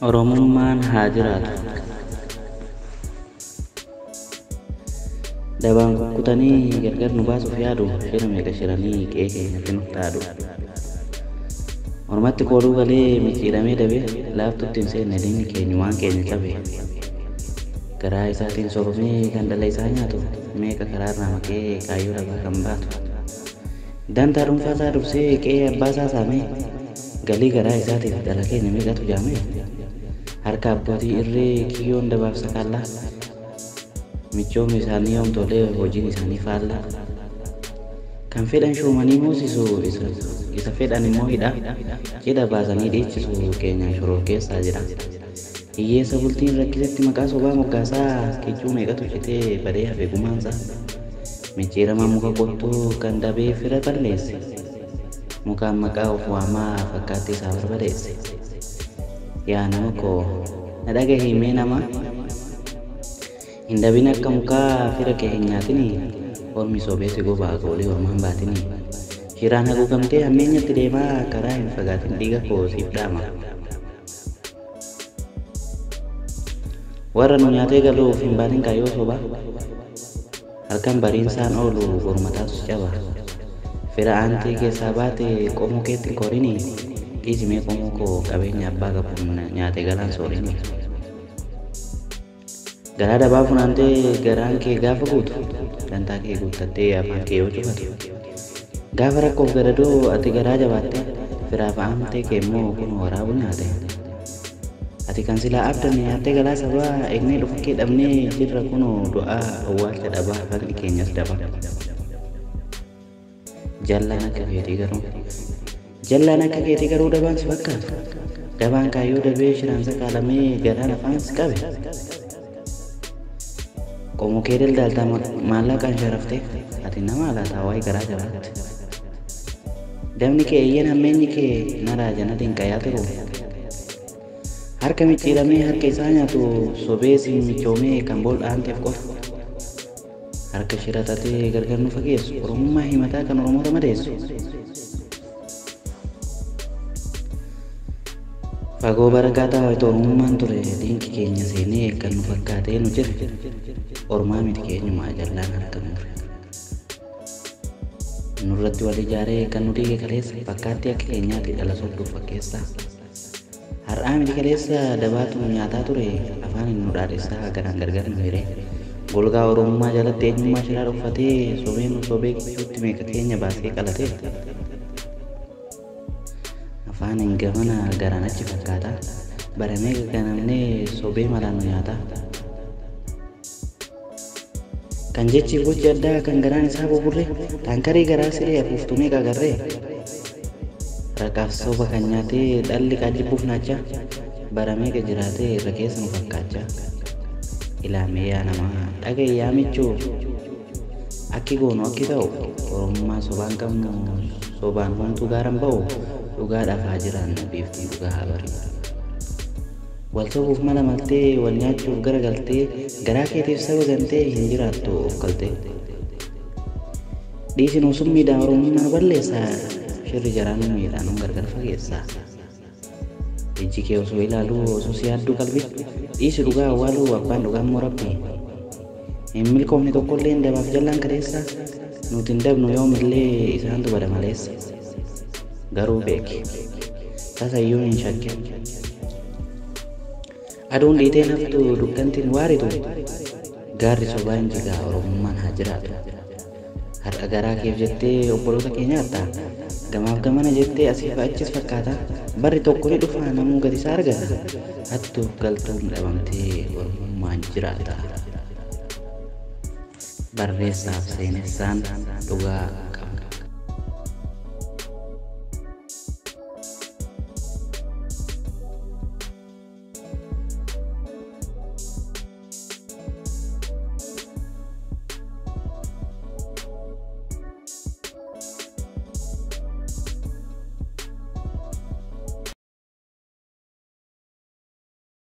Oromummaan haa jiraatu. Dabaan kukkutanii gargar nu baasuuf yaadu, shira meeqa shiranii qe'ee keenyatti nu taadu. Ormatti kooluu galee micciiramee dabee laaftutti hin seenne diinni keenya waan keenya cabe. Garaa isaatiin sobamee kan dhala isaa nyaatu, meeqa karaarraa maqee kaayyoo dhabaa kan baatu. Dantaa dhuunfaa isaa dursee qe'ee abbaa isaa saamee galii garaa isaatiif dhala keenya meeqatu jaame. Harka abbootii irree kiyyoon dabaaf sakaallaa, michoomni isaanii yoom tolee hojiin isaanii faallaa. Kan fedhan shuumanii moosisu, isa fedhan immoo hidha, cidha baasanii dhiichisu keenyaan shororkeessaa jira. Hiyyeessa bultiin rakkisetti maqaa sobaa moggaasaa, kichuu meeqatu citee badee hafe gumaansaa. Micciirama muka qottuu kan dabee fira balleesse, mukaan maqaa of waamaa fakkaatti isaa barbadeesse. Yaa nama koo na dhagahi mee nama, hin dabin akka mukaa fira kee hin nyaatini, ormi sobee si gobaa goolii ormaan baatini. Shiraan haguugamtee hammeenyatti deemaa, karaa hin fagaatin dhiiga koo siif dhaama. Warra nu nyaatee galuuf hin baatin kaayyoo sobaa, halkan bariinsaan oolu borumataas caba. Fira aantii keessaa baate qomoo keetti hin korini, dhiisi mee qomoo koo qabeenya abbaa qabuun nyaate galaan soorini. Garaa dabaa funaantee garaan kee gaafa guutu, dantaa kee guuttattee afaan kee yoo cufatu. Gaafa rakkoof gadadoo ati garaa jabaatte, firaaf aantee kee immoo kun waraabu nyaate. Ati kan silaa abdanne nyaattee galaa sabaa, eegnee dhufa kee dhabnee jirra kunoo du'aa awwaalcha dhabaa, haqni keenyas daba. Jallaan akka keetii garuu, jallaan akka keetii garuu dabaan si fakkaatu. Dabaan kaayyoo dabee shiraan sakaalamee garaan afaan si qabe. Qomoo kee daldaaltaa maallaqaan sharaftee, ati nama alaataa waa'ee garaa jabaatte. Dabni kee eeyyan hammeenyi kee na raajana dinqayaa turu. Harka micciiramee harka isaa nyaatu sobee si michoomee kan boolla aanteef qotu. Harka shira xaxee gargar nu fageessu, Oromummaa himataa kan Oromoota madeessu. Fagoo barakaa taa'aa Oromummaan ture, dinqi keenya seenee kan nu fakkaatee nu jire. Ormaa miti keenyumaa jallaan harka mure. Nurratti wal ijaaree kan nu diige kaleessa, fakkaattii akka keenyaati dhala sobduuf fakkeessa. Har'aa miti kaleessa dabaatu nyaataa ture, afaan nu dhaadessaa garaan gargar nu hire. Golgaa Oromummaa jalatti eenyummaa shiraa dhokfatee sobee nu sobee kichuutti meeqa keenya baasee qalate. Afaan hin gamana garaan achi fakkaata, bara meeqa ganamnee sobee malaan nu nyaata. Kan jechiif gochi addaa kan garaan isaa buburre, taankarii garaa siree afuuftu meeqa agarree. Raqaaf soba kan nyaatee dhalli qaajjibbuuf naacha, bara meeqa jiraatee irra keessa nu fakkaacha. Ilaamee yaa namaa dhaga'i yaa michuu, akki goonu akki ta'u, Oromummaa sobaan qabnu sobaan homtuu gaaran ba'u, dhugaadhaaf haa jiraannu biiftuun dhugaa haa bari'u. Wal sobuuf mala maltee wal nyaachuuf gara galtee, garaa keetiif saba gantee hin jiraattu of galtee. Dhiisinuu summiidhaan Oromummaa nu balleessaa, shirri jaraa nu miidhaan nu gargar fageessaa. Ijji kee osoo ilaaluu osoo si yaadduu qalbi, dhiisi dhugaa awwaaluu abbaan dhugaa immoo rabbi. Hin milkoofne tokkolleen dabaaf jallaan kaleessa, nuti hin dabnu yoomillee isaantu bada maleessa. Garuu beeki, tasayyuu hin shakkin. Aduun dhiitee naftu dukkantiin waaritu, gaarri sobaa hin jigaa Oromummaan haa jiraatu. Har'a garaa keef jettee obboloota kee nyaatta, gamaaf gamana jettee asiif achis fakkaata, barri tokko ni dhufa namuu gadi isaa argata, hattuuf galtuun dhabamtee Oromummaan jiraata. Barreessaaf seenessaan dhugaa